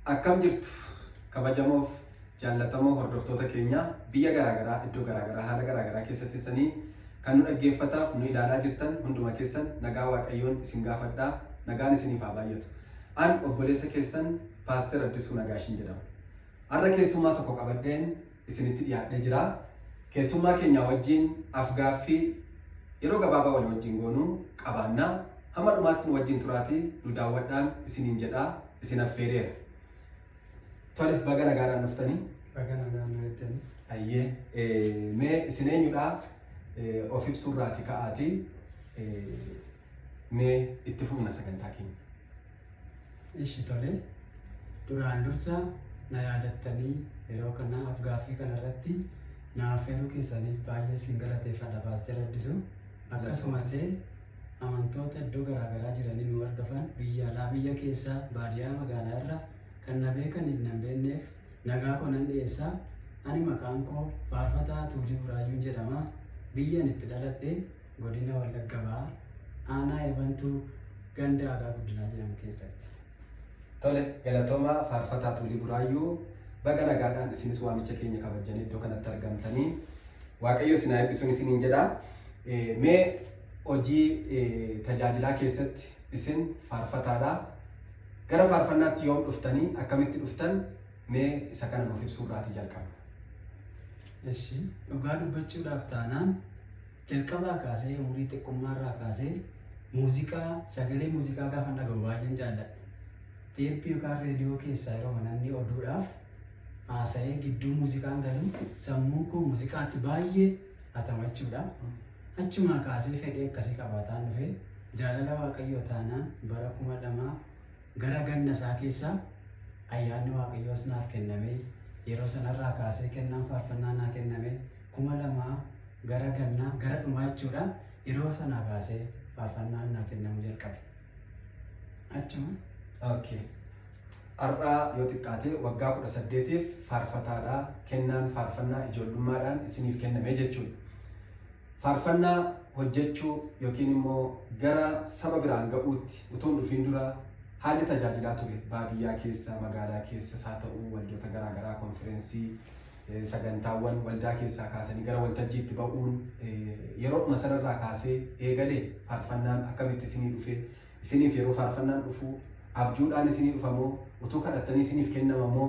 Akkam jirtu kabajamoof jaallatamoo hordoftoota keenya biyya garaagaraa, iddoo garaagaraa, haala garaagaraa keessatti sanii kan nu dhaggeeffataaf nu ilaalaa jirtan hunduma keessan nagaa Waaqayyoon isin gaafadhaa, nagaan isiniif haa baay'atu. An obboleessa keessan Paaster Addisuu Nagaashin jedhama. Har'a keessummaa tokko qabadheen isinitti dhiyaadhee jira. Keessummaa keenya wajjin afgaaffii yeroo gabaabaa walii wajjin goonuu qabaanna. Hamma dhumaatti nu wajjin turaatii nu daawwadhaan isiniin jedhaa isin affeereera. Tole, baga nagaadhaan dhuftanii. Baga nagaan nu eddanii. Ayyee, mee isin eenyudha? Of ibsuurraati ka'aatii mee itti fufna sagantaa keenya. Ishi tole, duraan dursa na yaadattanii yeroo kana afgaaffii kana irratti na affeeruu keessaniif baay'ee isin galateeffadha, Paaster Addisuu. Akkasumallee amantoota iddoo garaagaraa jiranii nu hordofan, biyya alaa, biyya keessaa, baadiyyaa, magaalaa irra kan na beekaniif nan beekneef nagaa koo nan dhiyeessa. Ani maqaan koo Faarfataa Tuulii Buraayyuun jedhama. Biyyan itti dhaladhe godina Wallagga Bahaa, aanaa Eebantuu, ganda Aagaa Guddinaa jedhamu keessatti. Tole, galatoomaa Faarfataa Tuulii Buraayyuu, baga nagaadhaan isinis waamicha keenya kabajjanii iddoo kanatti argamtanii, Waaqayyo isin haa eebbisuun isiniin jedha. Mee hojii tajaajilaa keessatti isin faarfataadha. Gara faarfannaatti yoom dhuftanii, akkamitti dhuftan, mee isa kana nuuf ibsuurraatii jalqabna. Eshi, dhugaa dubbachuudhaaf taanaan jalqabaa kaasee, umurii xiqqummaarraa kaasee muuziqaa, sagalee muuziqaa gaafa dhaga'u baay'een jaalladha. Teeppii yookaan reediyoo keessaa yeroo namni oduudhaaf haasa'ee gidduu muuziqaan galu sammuun koo muuziqaatti baay'ee hatama jechuudha. Achumaa kaasee fedhii akkasii qabaataan dhufe. Jaalala Waaqayyoo taanaan bara 2000 gara ganna isaa keessa ayyaanni Waaqayyoos naaf kenname. Yeroo sanarraa kaasee kennaan faarfannaa naa kenname, 2000 gara gannaa gara dhumaa jechuudha. Yeroo sanaa kaasee faarfannaan naa kennamuu jalqabe. Achuma. Okay. Har'aa yoo xiqqaate waggaa 18f faarfataadha. Kennaan faarfannaa ijoollummaadhaan isiniif kenname jechuudha. Faarfannaa hojjechuu yookiin immoo gara saba biraan ga'uutti utuu hin dhufiin dura haalli tajaajilaa ture baadiyyaa keessa, magaalaa keessas haa ta'u, waldoota garaagaraa, konfireensii, sagantaawwan waldaa keessaa kaasanii gara waltajjiitti ba'uun yeroodhuma sanarraa kaasee eegale, faarfannaan akkamitti isinii dhufe? Isiniif yeroo faarfannaan dhufu abjuudhaan isinii dhufa moo, utuu kadhattanii isiniif kennama moo,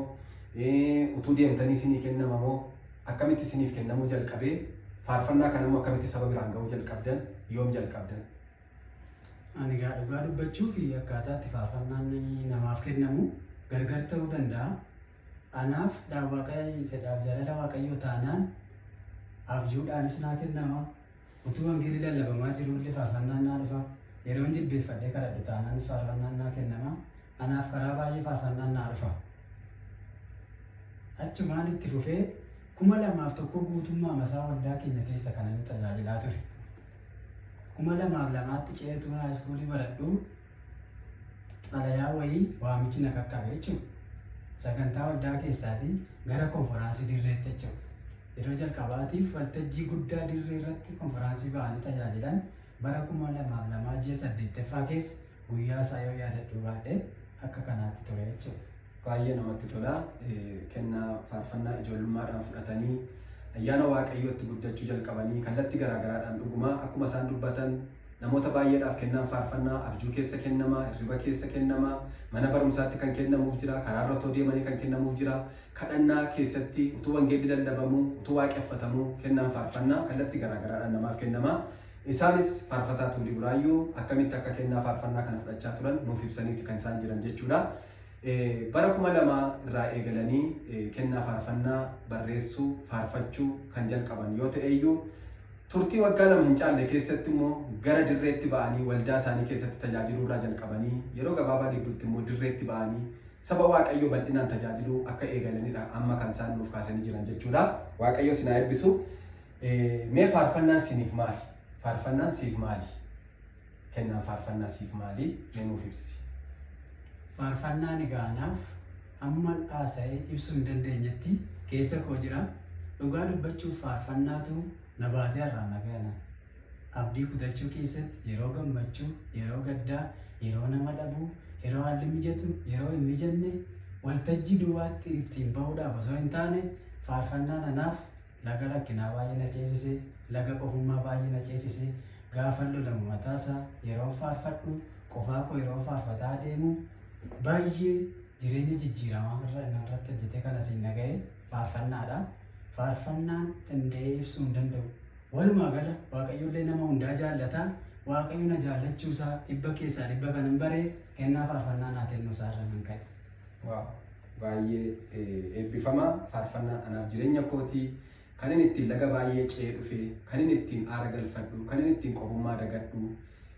utuu deemtanii isinii kennama moo, akkamitti isiniif kennamuu jalqabee? Faarfannaa kana immoo akkamitti saba biraan ga'uu jalqabdan? Yoom jalqabdan? Ani egaa dhugaa dubbachuu fi akkaataa itti faarfannaan namaaf kennamu gargar ta'uu danda'a. Anaaf Waaqayyo fedhaaf jaalala Waaqayyoo taanaan abjuudhaanis naa kennama. Utuu wangeelli lallabamaa jiruullee faarfannaan naa dhufa. Yeroon jilbeeffadhee kadhadhu taanaanis faarfannaan naa kennama. Anaaf karaa baay'ee faarfannaan naa dhufa. Achumaan itti fufee 2001 guutummaa masaa waldaa keenya keessa kan inni tajaajilaa ture. 2002tti ceetuun high schoolii baradhu xalayaa wayii waamichi na qaqqabe jechuudha. Sagantaa waldaa keessaatii gara konferaansii dirreetti jechuudha. Yeroo jalqabaatiif waltajjii guddaa dirree irratti konferaansii ba'anii tajaajilan bara 2002 ji'a saddeettaffaa keessa, guyyaa isaa yoo yaadadhuu baadhe, akka kanaatti ture jechuudha. Baay'ee namatti tola. Kennaa faarfannaa ijoollummaadhaan fudhatanii ayyaana Waaqayyootti guddachuu jalqabanii kallattii garaagaraadhaan, dhugumaa akkuma isaan dubbatan namoota baay'eedhaaf kennaan faarfannaa abjuu keessa kennama, hirriba keessa kennama, mana barumsaatti kan kennamuuf jira, karaarra otoo deemanii kan kennamuuf jira, kadhannaa keessatti utuu wangeelli lallabamuu, utuu waaqeffatamuu kennaan faarfannaa kallattii garaagaraadhaan namaaf kennama. Isaanis Faarfataa Tuulii Buraayyuu akkamitti akka kennaa faarfannaa kana fudhachaa turan nuuf ibsaniiti kan isaan jiran jechuudha. Bara 2000 irraa eegalanii kennaa faarfannaa barreessuu, faarfachuu kan jalqaban yoo ta'eyyuu, turtii waggaa 2 hin caalle keessatti immoo gara dirreetti ba'anii waldaa isaanii keessatti tajaajiluu irraa jalqabanii yeroo gabaabaa gidduutti immoo dirreetti ba'anii saba Waaqayyoo bal'inaan tajaajiluu akka eegalanidha amma kan isaan nuuf kaasanii jiran jechuudha. Waaqayyo isin haa eebbisu. Mee faarfannaan siniif maali? Faarfannaan siif maali? Kennaan faarfannaa siif maali? Mee nuuf ibsi. Faarfannaan egaa anaaf hamma haasa'ee ibsuu hin dandeenyetti keessa koo jira. Dhugaa dubbachuuf faarfannaatu na baatee har'aan na ga'e. Abdii kutachuu keessatti, yeroo gammachuu, yeroo gaddaa, yeroo nama dhabuu, yeroo haalli mijatu, yeroo hin mijanne, Waltajjii duwwaatti ittiin bahuudhaaf osoo hin taane faarfannaan anaaf laga rakkinaa baay'ee na ceesise, laga qofummaa baay'ee na ceesise, gaafan lolamu mataasaa yeroon faarfadhu, qofaa koo yeroo faarfataa deemu baay'ee jireenya jijjiiramaa irra irratti hojjetee kan asiin na ga'e faarfannaadha. Faarfannaan danda'ee ibsuu hin danda'u. Walumaa gala Waaqayyollee nama hundaa jaallata. Waaqayyo na jaallachuusaa 100% kan hin baree kennaa faarfannaa naa kennuu isaa irra nan ka'e. Wow! Baay'ee eebbifamaa faarfannaan anaaf jireenya kootii kanin ittiin laga baay'ee ce'ee dhufe, kanin ittiin aara galfadhu, kanin ittiin qobummaa dagadhu,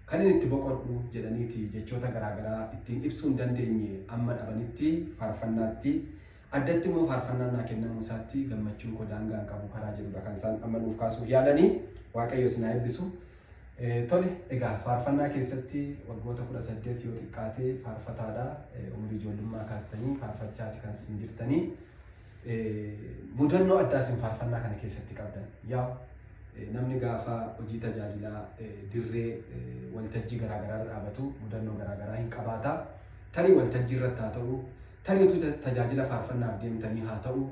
kanin itti boqodhu jedhaniiti jechoota garaagaraa ittiin ibsuu hin dandeenye amma dhabanitti faarfannaatti addatti immoo faarfannaan naa kennamuu isaatti gammachuun koo daangaa hin qabu karaa jedhudha kan isaan amma nuuf kaasuuf yaalanii. Waaqayyo isin haa eebbisu. Tole egaa faarfannaa keessatti waggoota 18 yoo xiqqaate faarfataadha. Umurii ijoollummaa kaastanii faarfachaati kan isin jirtanii. Mudannoo addaa isin faarfannaa kana keessatti qabdan. Yaa namni gaafa hojii tajaajilaa dirree waltajjii garaagaraa irra dhaabatu mudannoo garaagaraa hin qabaata. Tarii waltajjii irratti haa ta'u, tarii utuu tajaajila faarfannaaf deemtanii haa ta'u,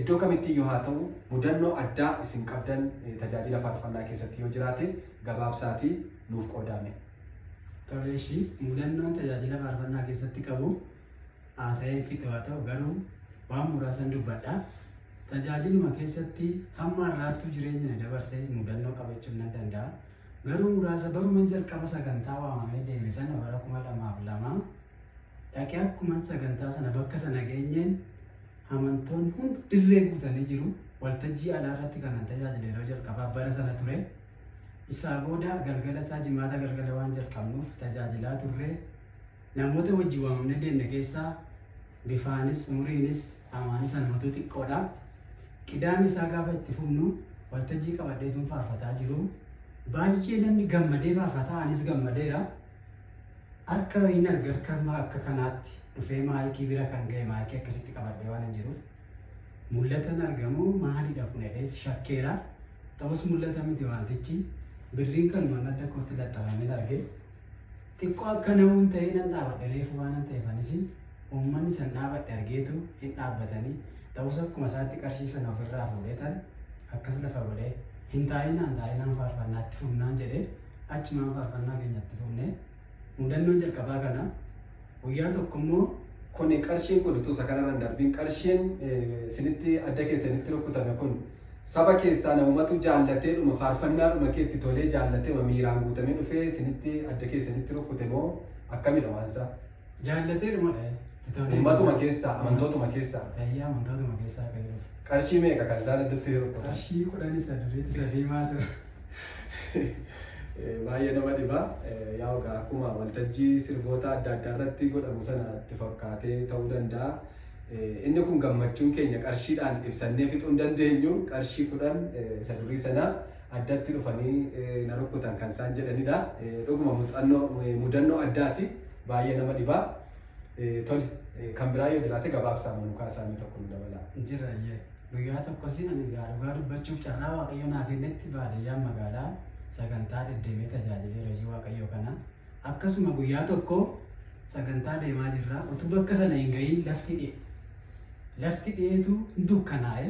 iddoo kamitti iyyuu haa ta'u mudannoo addaa isin qabdan tajaajila faarfannaa keessatti yoo jiraate gabaabsaatii nuuf qoodaame. Tole ishii mudannoon tajaajila faarfannaa keessatti qabu haasa'een fixu haa ta'u garuu waan muraasan dubbadha. Tajaajiluma keessatti hamma har'aattuu jireenya na dabarsee mudannoo qabachuun nan danda'a. Garuu muraasa baruman jalqaba sagantaa waamamee deeme sana bara 2002 dhaqee akkuman sagantaa sana bakka sana geenyeen amantoonni hundi dirree guutanii jiru. Waltajjii alaa irratti kanan tajaajile yeroo jalqabaa bara sana ture. Isaa booda galgala isaa jimaata galgala waan jalqabnuuf tajaajilaa turre. Namoota wajjin waamamnee deemne keessaa bifaanis umuriinis amaanis anumatu xiqqoodha. Qidaame isaa gaafa itti fufnu waltajjii qabadheetuun faarfataa jiru. Baay'ee namni gammadee faarfataa anis gammadeera. Harka hin arga harka akka kanaatti dhufee maayikii bira kan ga'e maayikii akkasitti qabadhee waan hin jiruuf. Mul'atan argamu maalidha kun jedhees shakkeera. Ta'us mul'ata miti wantichi birriin kanuma adda kootti laxxafamee arge. Xiqqoo akka namuun ta'ee nan dhaabadhe reefu waan ta'eef anis uummanni san dhaabadhe argeetu hin dhaabbatanii. Ta'us akkuma isaatti qarshii sana ofirraa fuudheetan akkas lafa godhee hin taa'inaan taa'inaan faarfannaatti fufnaan jedhee achumaan faarfannaa keenyatti fufne. Mudannoon jalqabaa kana guyyaa tokko immoo Kuni qarshiin kun utuu isa kanarra hin darbiin qarshiin isinitti adda keessanitti rukutame kun saba keessaa namumatu jaallateedhuma faarfannaadhuma keetti tolee jaallateema miiraan guutamee dhufee isinitti adda keessanitti rukute moo akkamidha waansaa? Jaallateedhuma dha. Uummatuma keessaa amantootuma keessaa. Ayyaa amantootuma keessaa kan dhufe. Qarshii meeqa kan isaan addatti rukutan? Qarshii 10 isa duriitti isa diimaa sana. Baay'ee nama dhiba. Yaa egaa akkuma waltajjii sirboota adda addaa irratti godhamu sana itti fakkaatee ta'uu danda'a. Inni kun gammachuun keenya qarshiidhaan ibsannee fixuu hin dandeenyu. Qarshii 10 isa durii sana addatti dhufanii na rukkutan kan isaan jedhanidha. Dhuguma muuxannoo mudannoo addaati. Baay'ee nama dhiba. Tole kan biraa yoo jiraate gabaabsaa manukaa isaanii tokko nu dabala. Jira iyyee. Guyyaa tokkos ani egaa dhugaa dubbachuuf carraa Waaqayyo naa kennetti baadiyyaan magaalaa sagantaa deddeemee tajaajileera hojii Waaqayyoo kana. Akkasuma guyyaa tokko sagantaa deemaa jirra. Utuu bakka sana hin ga'iin lafti dhi'e. Lafti dhi'eetu hin dukkanaa'e.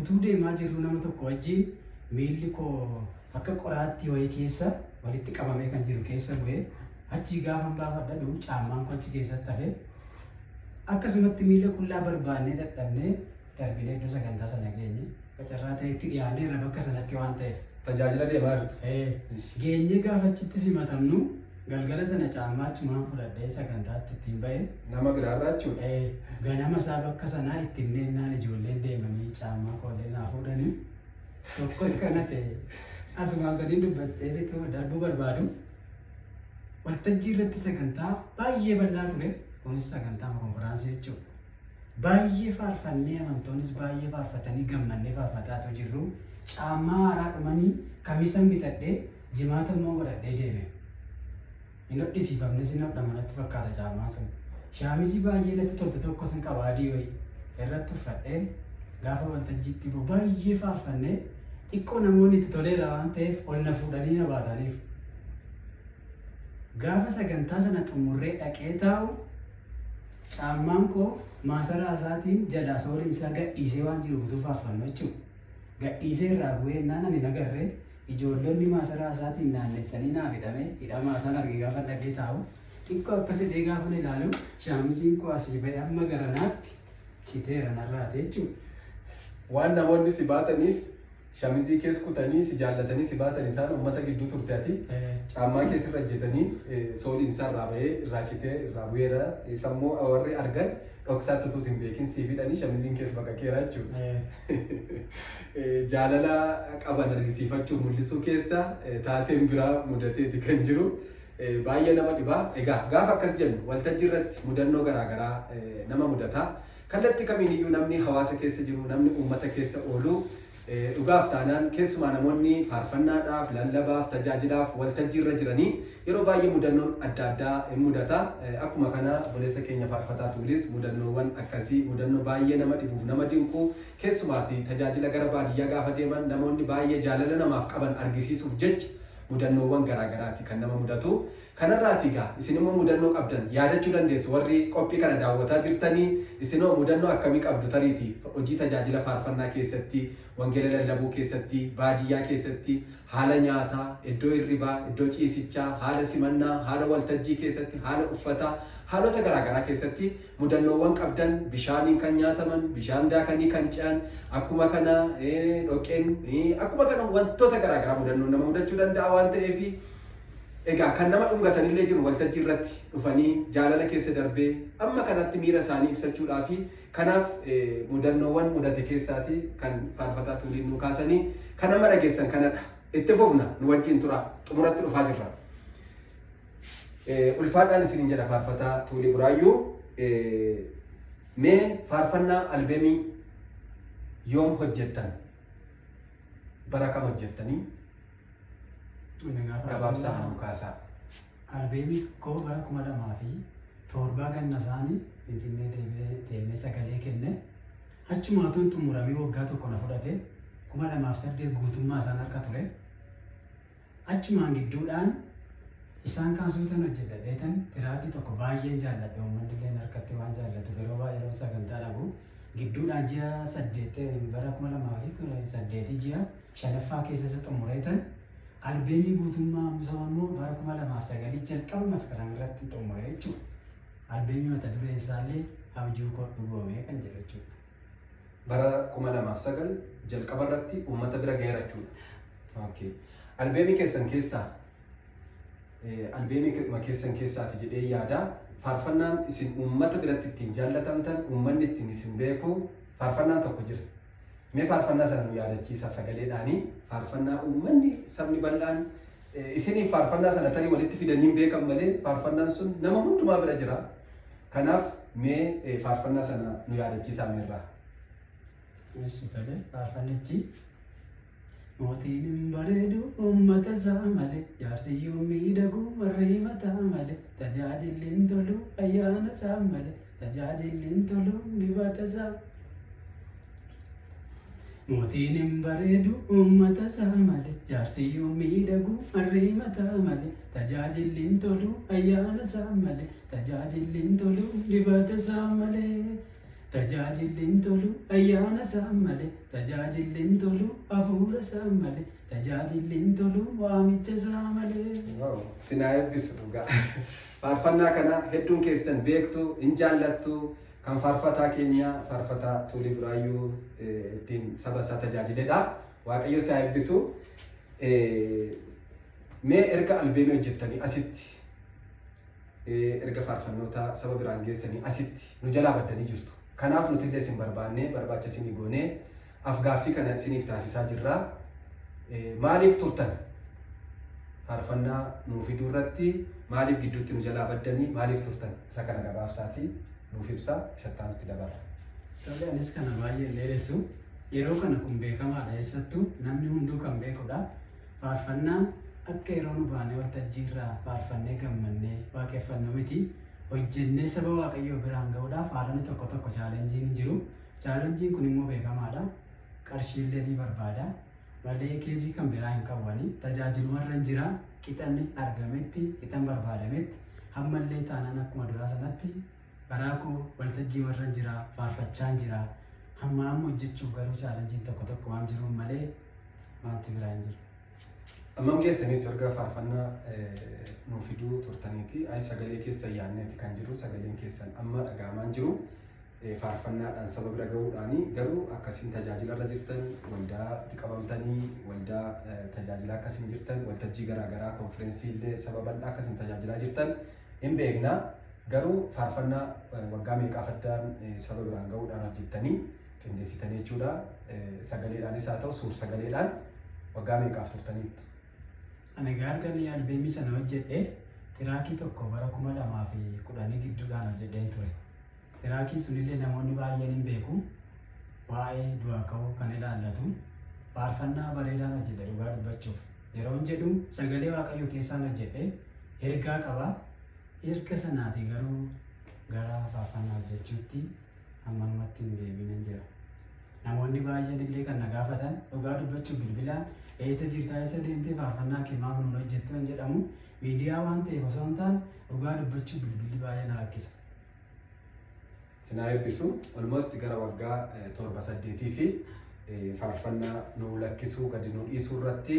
Utuu deemaa jirru nama tokko wajjin miilli koo akka qoraattii wayii keessa walitti qabamee kan jiru keessa bu'ee achii gaafan baafadha caammaan koo achi keessatti hafe. Akkasumatti miila qullaa barbaannee dadhabnee darbinee iddoo sagantaa sana geenye. Qacarraa ta'e itti dhiyaannee irra bakka sanatti waan ta'eef. Tajaajila deemaa jirtu. Geenyee gaafa achitti simatamnu galgala sana caammaa achumaan fudhadhee sagantaatti ittiin ba'e. Nama biraarraa jechuudha. Ganama isaa bakka sanaa itti himneennaan ijoolleen deemanii caammaa koollee naa fuudhanii. Tokkos kan hafe asumaan gadiin dubbadhee bituu darbuu barbaadu. Waltajjii irratti sagantaa baay'ee bal'aa ture. Kunis sagantaa konfiraansii jechuudha. Baay'ee faarfannee amantoonnis baay'ee faarfatanii gammannee faarfataatu jirru. Caammaa haaraa dhumanii kamisan bitadhee jimaata immoo godhadhee deeme. Hin hodhisiifamnes hin hodhama natti fakkaata caammaan sun. Shaamizii baay'ee natti tolte tokkos hin qaba adii wayii irratti uffadheen gaafa waltajjiitti bu'u baay'ee faarfannee xiqqoo namoonni itti toleera waan ta'eef ol na fuudhanii na baataniif. Gaafa sagantaa sana xumurree dhaqee taa'u Caammaan koo maasaraa isaatiin jalaa sooliin isaa gadhiisee waan jiruuf utuu faarfannu jechuudha. Gadhiisee irraa bu'ee naan ani nagarree ijoollonni maasaraa isaatiin naannessanii naaf hidhame hidhamaa isaan arge gaafa dhaqee taa'u xiqqoo akkas hidhee gaafa ilaalu shaamiziin koo asii ba'e amma garanaatti citeera narraate jechuudha. Waan namoonni si baataniif shamizii kees kutanii si jaallatanii si baatan isaan uummata gidduu turte ati caammaa kees irra ejjetanii sooliin isaa irraa ba'ee irraa citee irraa bu'eera sammuu warri argan dhoksaatti utuu hin beekin siif hidhanii shamiziin kees baqaqeera jechuudha. Jaalala qaban argisiifachuu mul'isuu keessa taateen biraa mudateeti kan jiru. Baay'ee nama dhibaa. Egaa gaafa akkas jennu waltajjii irratti mudannoo garaagaraa nama mudata. Kallattii kamiin iyyuu namni hawaasa keessa jiru, namni uummata keessa oolu dhugaaf taanaan keessumaa namoonni faarfannaadhaaf, lallabaaf, tajaajilaaf waltajjii irra jiranii yeroo baay'ee mudannoon adda addaa hin mudata. Akkuma kana obboleessa keenya faarfataa Tuulis mudannoowwan akkasii mudannoo baay'ee nama dhibuuf nama dinqu keessumaati tajaajila gara baadiyyaa gaafa deeman namoonni baay'ee jaalala namaaf qaban argisiisuuf jecha mudannoowwan garaagaraati kan nama mudatu. Kanarraati egaa isin immoo mudannoo qabdan yaadachuu dandeessu warri qophii kana daawwataa jirtanii isinoo mudannoo akkamii qabdu tariiti hojii tajaajila faarfannaa keessatti wangeela lallabuu keessatti baadiyyaa keessatti haala nyaataa iddoo hirribaa iddoo ciisichaa haala simannaa haala waltajjii keessatti haala uffataa haalota garaagaraa keessatti mudannoowwan qabdan bishaaniin kan nyaataman bishaan daakanii kan ce'an akkuma kana dhoqqeen akkuma kana wantoota garaagaraa mudannoon nama mudachuu danda'a waan ta'eefi Egaa kan nama dhungatanillee jiru waltajjii irratti dhufanii jaalala keessa darbee amma kanatti miira isaanii ibsachuudhaa fi kanaaf mudannoowwan mudate keessaati kan faarfataa Tuuliin nuu kaasanii kan amma dhageessan kanadha. Itti fufna nu wajjin tura xumuratti dhufaa jirra. Ulfaadhaan isiniin jedha faarfataa Tuulii Buraayyuu. Mee faarfannaa albeemii yoom hojjettan? Bara kam hojjettanii? Gabaabsaa nuu kaasaa. Albeemii tokko bara 2007 ganna isaanii Finfinnee deemee sagalee kenne. Achumaatuun xumuramee waggaa tokko na fudhate. 2008 guutummaa isaan harka ture. Achumaan gidduudhaan isaan kaan suutan hojjedhadheetan tiraakii tokko baay'een jaalladhe uummanni illee harkatti waan jaallatuuf yeroo baay'ee yeroo sagantaa dhabu gidduudhaan ji'a 8 bara 2008 ji'a 5ffaa keessa isa xumureetan albeemii guutummaa isaa immoo bara 2009 jalqaba Maskaram irratti xumure jechuudha. Albeemii mata dureen isaallee abjuu koo dhugoomee kan jedhu jechuudha. Bara 2009 jalqaba irratti uummata bira gaheera jechuudha. Okay. Albeemii keessan keessaa albeemii keessan keessaati jedhee yaada. Faarfannaan isin uummata biratti ittiin jaallatamtan, uummanni ittiin isin beeku faarfannaan tokko jira. Mee faarfannaa sana nu yaadachiisa sagaleedhaanii faarfannaa uummanni sabni bal'aan isiniif faarfannaa sana tarii walitti fidanii hin beekan malee faarfannaan sun nama hundumaa bira jira. Kanaaf mee faarfannaa sana nu yaadachiisaa meerraa. Eessi tole faarfannichi mootiin hin bareedu uummata isaa malee jaarsiyyuu miidhagu warri mataa malee tajaajilli hin tolu ayyaana isaa malee tajaajilli hin tolu dibata isaa. Mootiin hin bareedu uummata isaa malee jaarsiyyuu miidhagu warri mataa malee tajaajilli hin tolu ayyaana isaa malee tajaajilli hin tolu dibata isaa malee. Tajaajilli hin tolu ayyaana isaa malee tajaajilli hin tolu hafuura isaa malee tajaajilli hin tolu waamicha isaa malee. Wow, sinaa eebbisu dhugaa. Faarfannaa kana hedduun keessan beektu, hin jaallattu, kan faarfataa keenya faarfataa Tuulii Buraayyuu ittiin saba isaa tajaajiledha. Waaqayyo isaa eebbisu. Mee erga albeemii hojjettanii asitti erga faarfannoota saba biraan geessanii asitti nu jalaa baddanii jirtu. Kanaaf nuti illee isin barbaannee barbaacha isinii goonee afgaaffii kana isiniif taasisaa jirra. Maaliif turtan? Faarfannaa nuu fiduu irratti maaliif gidduutti nu jalaa baddanii maaliif turtan? Isa kana gabaabsaatii nuuf ibsaa isatti aanutti dabarra. Tole anis kana baay'ee hin dheeressu. Yeroo kana kun beekamaadha eessattuu namni hunduu kan beekudha. Faarfannaan akka yeroo nu baanee waltajjii irraa faarfannee gammannee waaqeffannu miti. Hojjennee saba Waaqayyoo biraan ga'uudhaaf haalonni tokko tokko chaalenjiin jiru. Chaalenjiin kun immoo beekamaadha. Qarshiillee ni barbaada. Malee keezii kan biraa hin qabwani. Tajaajilumarra hin jira. Qixanni argametti, qixan barbaadametti hammallee taanaan akkuma duraa sanatti Karaa koo waltajjii warran jira, faarfachaan jira. Hamma amma hojjechuuf garuu challengeiin tokko tokko waan jiruuf malee wanti biraa hin jiru. Ammam keessanitti erga faarfannaa nuu fiduu turtaniiti. Ay, sagalee keessan yaadneeti kan jiru, sagaleen keessan amma dhaga'amaan jiru. Faarfannaadhaan saba bira gahuudhaani garuu akkasiin tajaajila irra jirtan, waldaatti qabamtanii waldaa tajaajila akkasiin jirtan, waltajjii garaagaraa, konfireensii illee saba bal'aa akkasiin tajaajilaa jirtan hin beekna. Garuu faarfannaa waggaa meeqaaf addaan saba biraan gahuudhaan hojjettanii qindeessitanii jechuudha. Sagaleedhaanis haa ta'u suur sagaleedhaan waggaa meeqaaf turtaniittu? Ani egaa erga inni albeemii sana hojjedhe trackii tokko bara 2010 gidduudhaan hojjedheen ture. Trackiin sunillee namoonni baay'een hin beeku. Waa'ee du'aa ka'uu kan ilaallatu faarfannaa bareedaan hojjedhe dhugaa dubbachuuf. Yeroon jedhu sagalee Waaqayyoo keessaan hojjedhe, ergaa qaba. Erga sanaati garuu gara faarfannaa hojjechuutti ammanumatti hin deebiin jira. Namoonni baay'een illee kan na gaafatan dhugaa dubbachuuf bilbilaan eessa jirtaa, eessa deemtee, faarfannaa kee maaf nuun hojjettu kan jedhamu, miidiyaa waan ta'eef osoo hin taane dhugaa dubbachuuf bilbilli baay'ee na rakkisa. Sinaa eebbisu. Almost gara waggaa 7 8 fi faarfannaa nu lakkisuu, gadi nu dhiisuu irratti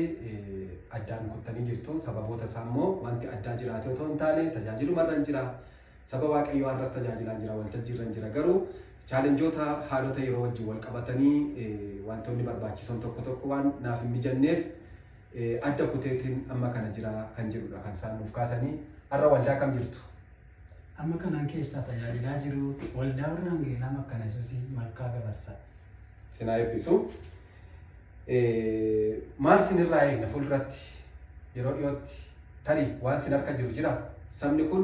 addaan kuttanii jirtu. Sababoota isaa immoo wanti addaa jiraate otoo hin taane tajaajiluma irra jira. Saba Waaqayyoo har'as tajaajilaan jira, waltajjii irra jira. Garuu challengeoota haalota yeroo wajjin wal qabatanii wantoonni barbaachisoon tokko tokko waan naaf hin mijanneef adda kuteetiin amma kana jira kan jedhudha kan isaan nuuf kaasanii. Har'a waldaa kam jirtu? Amma kanan keessaa tajaajilaa jiru Waldaa Warra Wangeelaa Makkana Yesuusii Malkaa Gabarsaa. Sinaa eebbisu. Maal sinirraa eegna fuulduratti, yeroo dhiyootti tarii waan sin harka jiru jira? Sabni kun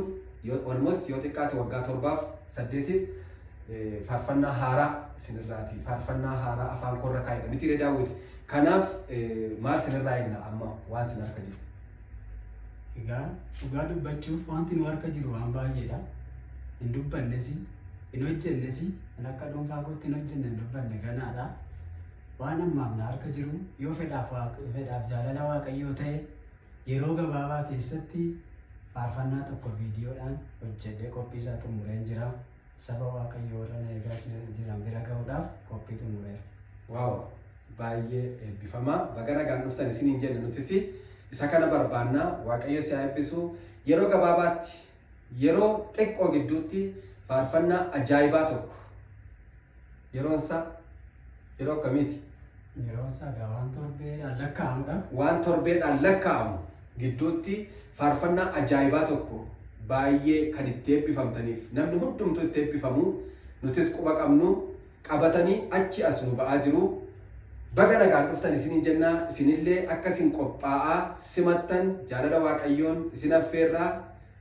almost yoo xiqqaate waggaa 7f 8f faarfannaa haaraa isinirraati, faarfannaa haaraa afaan koorra kaa'edha miti ree Daawwiti? Kanaaf maal sinirraa eegna amma waan sin harka jiru? Egaa dhugaa dubbachuuf wanti nu harka jiru waan baay'eedha. Hin dubbannes, hin hojjennes, kan akka dhuunfaa kootti hin hojjenne, hin dubbanne ganaadha. Waan ammaaf na harka jiru, yoo fedhaaf jaalala Waaqayyoo ta'e, yeroo gabaabaa keessatti faarfannaa tokko viidiyoodhaan hojjedhee qophii isaa xumureen jira. Saba Waaqayyoo warra na eegaa jiran bira gahuudhaaf qophii xumureera. Wow, baay'ee eebbifamaa. Baga nagaan dhuftan isiniin jenna nutis. Isa kana barbaannaa. Waaqayyo si haa eebbisu. Yeroo gabaabaatti, yeroo xiqqoo gidduutti faarfannaa ajaa'ibaa tokko, yeroon isaa yeroo akkamiiti? Yeroo isaa egaa waan torbeedhaan lakkaa'amudha. Waan torbeedhaan lakkaa'amu gidduutti faarfannaa ajaa'ibaa tokko baay'ee kan itti eebbifamtaniif namni hundumtuu itti eebbifamu, nutis quba qabnu qabatanii achi as nu ba'aa jiru. Baga nagaan dhuftan isiniin jennaa, isinillee akka isin qophaa'aa simattan jaalala Waaqayyoon isin affeerraa.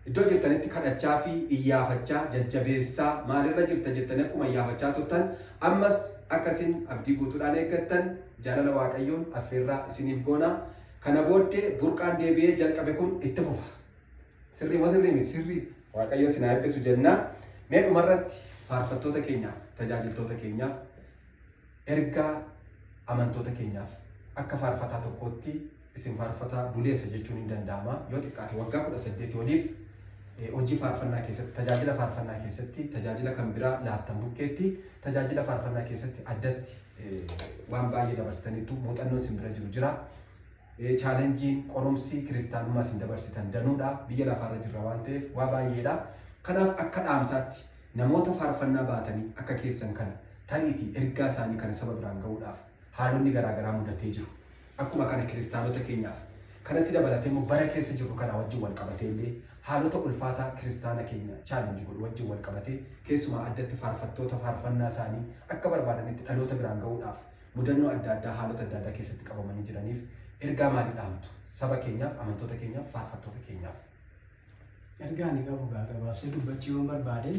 Iddoo jirtanitti kadhachaa fi iyyaafachaa, jajjabeessaa, maalirra jirta jettanii akkuma iyyaafachaa turtan ammas akka isin abdii guutuudhaan eeggattan jaalala Waaqayyoon affeerraa isiniif goona. Kana booddee burqaan deebi'ee jalqabe kun itti fufa. Sirrii moo sirrii miti? Sirrii. Waaqayyo isin haa eebbisu jenna. Mee dhumarratti faarfattoota keenyaaf, tajaajiltoota keenyaaf, ergaa amantoota keenyaaf akka faarfataa tokkootti, isin faarfataa buleessa jechuun hin danda'ama. Yoo xiqqaate waggaa 18 oliif hojii faarfannaa keessatti, tajaajila faarfannaa keessatti, tajaajila kan biraa laattan bukkeetti, tajaajila faarfannaa keessatti addatti waan baay'ee dabarsitaniitu, muuxannoon isin bira jiru jira. Challengeiin qorumsi kiristaanummaa isin dabarsitan danuudha. Biyya lafaarra jirra waan ta'eef waa baay'eedha. Kanaaf akka dhaamsaatti namoota faarfannaa baatanii akka keessan kana tariitii ergaa isaanii kana saba biraan gahuudhaaf haalonni garaagaraa mudatee jiru. Akkuma kana kiristaanota keenyaaf kanatti dabalatee immoo bara keessa jirru kana wajjin wal qabatee illee haalota ulfaataa kiristaana keenya challenge godhu wajjin wal qabatee, keessumaa addatti faarfattoota faarfannaa isaanii akka barbaadanitti dhaloota biraan gahuudhaaf mudannoo adda addaa, haalota adda addaa keessatti qabamanii jiraniif ergaa maalii dhaamtu saba keenyaaf, amantoota keenyaaf, faarfattoota keenyaaf? Ergaa ani qabu gaa gabaabsee dubbachuu yoon barbaade,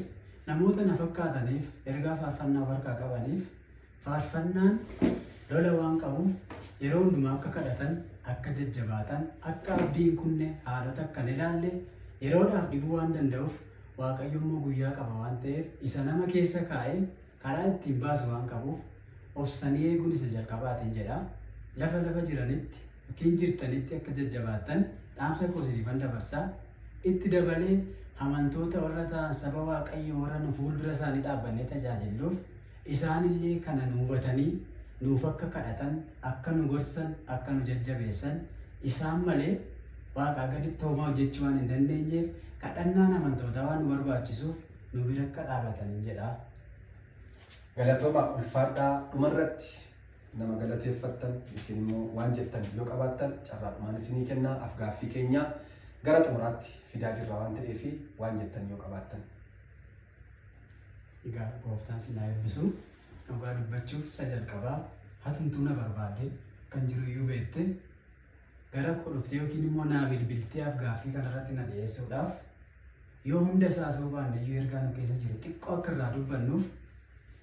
namoota na fakkaataniif, ergaa faarfannaa of harkaa qabaniif, faarfannaan lola waan qabuuf yeroo hundumaa akka kadhatan, akka jajjabaatan, akka abdii hin kunne, haalota akka hin ilaalle, yeroodhaaf dhibuu waan danda'uuf, Waaqayyo immoo guyyaa qaba waan ta'eef isa nama keessa kaa'ee karaa ittiin baasu waan qabuuf obsanii eeguun isa jalqabaatiin jedha. Lafa jiranitti yookiin jirtanitti akka jajjabaattan dhaamsa koo isiniifan dabarsaa. Itti dabalee Amantoota warra ta'an saba Waaqayyoo warra nu fuuldura isaanii dhaabbannee tajaajilluuf isaanillee kana nu hubatanii nuuf akka kadhatan, akka nu gorsan, akka nu jajjabeessan isaan malee Waaqaa gaditti homaa hojjechuu waan hin dandeenyeef kadhannaan amantootaa waan nu barbaachisuuf nu bira akka dhaabatanin jedha. Galatoomaa, ulfaadhaa. Dhumarratti nama galateeffattan yookiin immoo waan jettan yoo qabaattan carraa dhumaan isinii kenna. Afgaaffii keenya gara xumuraatti fidaa jirra waan ta'eef waan jettan yoo qabaattan. Egaa Gooftaan sin haa eebbisu. Dhugaa dubbachuuf isa jalqabaa hatumtuu na barbaadde kan jiru iyyuu beekte gara koo dhuftee yookiin immoo naa bilbiltee afgaaffii kanarratti na dhiyeessuudhaaf yoo hunda isaa osoo baanne iyyuu ergaa nu keessa jiru xiqqoo akka irraa dubbannuuf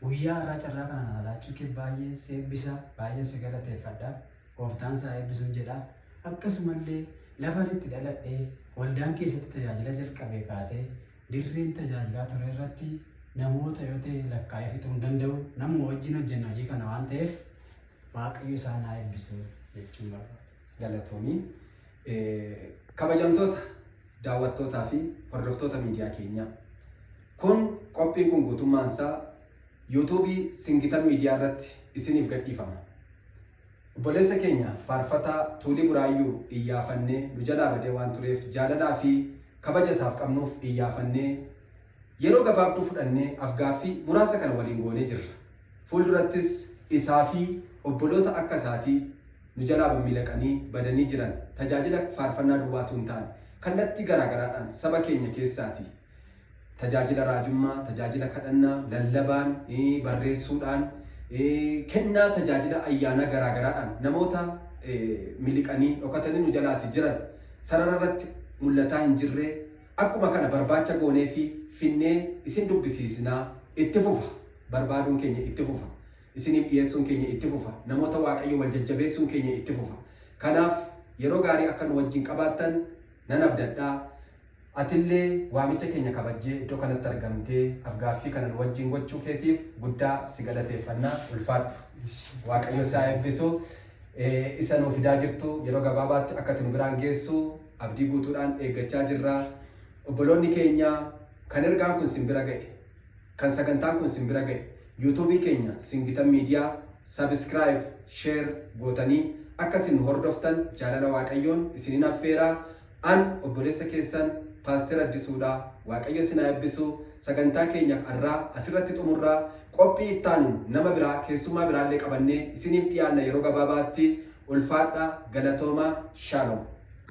guyyaa har'aa carraa kana naa laachuu kee baay'ee si eebbisa, baay'een si galateeffadha. Gooftaan si haa eebbisuun jedha. Akkasumallee lafan itti dhaladhee waldaan keessatti tajaajila jalqabee kaasee dirreen tajaajilaa ture irratti namoota yoo ta'e lakkaa'ee fixuu hin danda'u. Namuma wajjin hojjenna hojii kana waan ta'eef Waaqayyo isaan haa eebbisu jechuun barbaada. Galatoomii. Kabajamtoota daawwattootaa fi hordoftoota miidiyaa keenyaa. Kun qophiin kun guutummaan isaa yuutuubii Singitan Miidiyaa irratti isiniif gadhiifama. Obboleessa keenya faarfataa Tuulii Buraayyuu iyyaafannee nu jalaa badee waan tureef jaalalaa fi kabaja isaaf qabnuuf iyyaafannee yeroo gabaabduu fudhannee afgaaffii muraasa kana waliin goonee jirra. Fuuldurattis isaa fi obboloota akka isaatii nu jalaa bammilaqanii badanii jiran tajaajila faarfannaa duwwaa utuu hin taane kallattii garaagaraadhaan saba keenya keessaatii tajaajila raajummaa, tajaajila kadhannaa, lallabaan, barreessuudhaan, kennaa tajaajila ayyaanaa garaagaraadhaan namoota miliqanii dhokatanii nu jalaati jiran sarara irratti mul'ataa hin jirree akkuma kana barbaacha goonee fi finnee isin dubbisiisnaa. Itti fufa, barbaaduun keenya itti fufa, isiniif dhiyeessuun keenya itti fufa, namoota Waaqayyo wal jajjabeessuun keenya itti fufa. Kanaaf yeroo gaarii akka nu wajjin qabaattan nan abdadhaa. Atillee waamicha keenya kabajjee iddoo kanatti argamtee afgaaffii kana nu wajjin gochuu keetiif guddaa si galateeffannaa, ulfaadhu. Waaqayyo si haa eebbisu. Isa nuu fidaa jirtu yeroo gabaabaatti akka ati nu biraan geessu abdii guutuudhaan eeggachaa jirra. Obboloonni keenya kan ergaan kun sin bira ga'e, kan sagantaan kun sin bira ga'e, yuutuubii keenya Singitan Miidiyaa subscribe, share gootanii akka isin nu hordoftan jaalala Waaqayyoon isinin affeeraa. An obboleessa keessan Paaster Addisuudha. Waaqayyo isin haa eebbisu. Sagantaa keenya har'aa asirratti xumurraa. Qophii ittaanuun nama biraa, keessummaa biraallee qabannee isiniif dhiyaanna yeroo gabaabaatti. Ulfaadha, galatoomaa, shaaloom.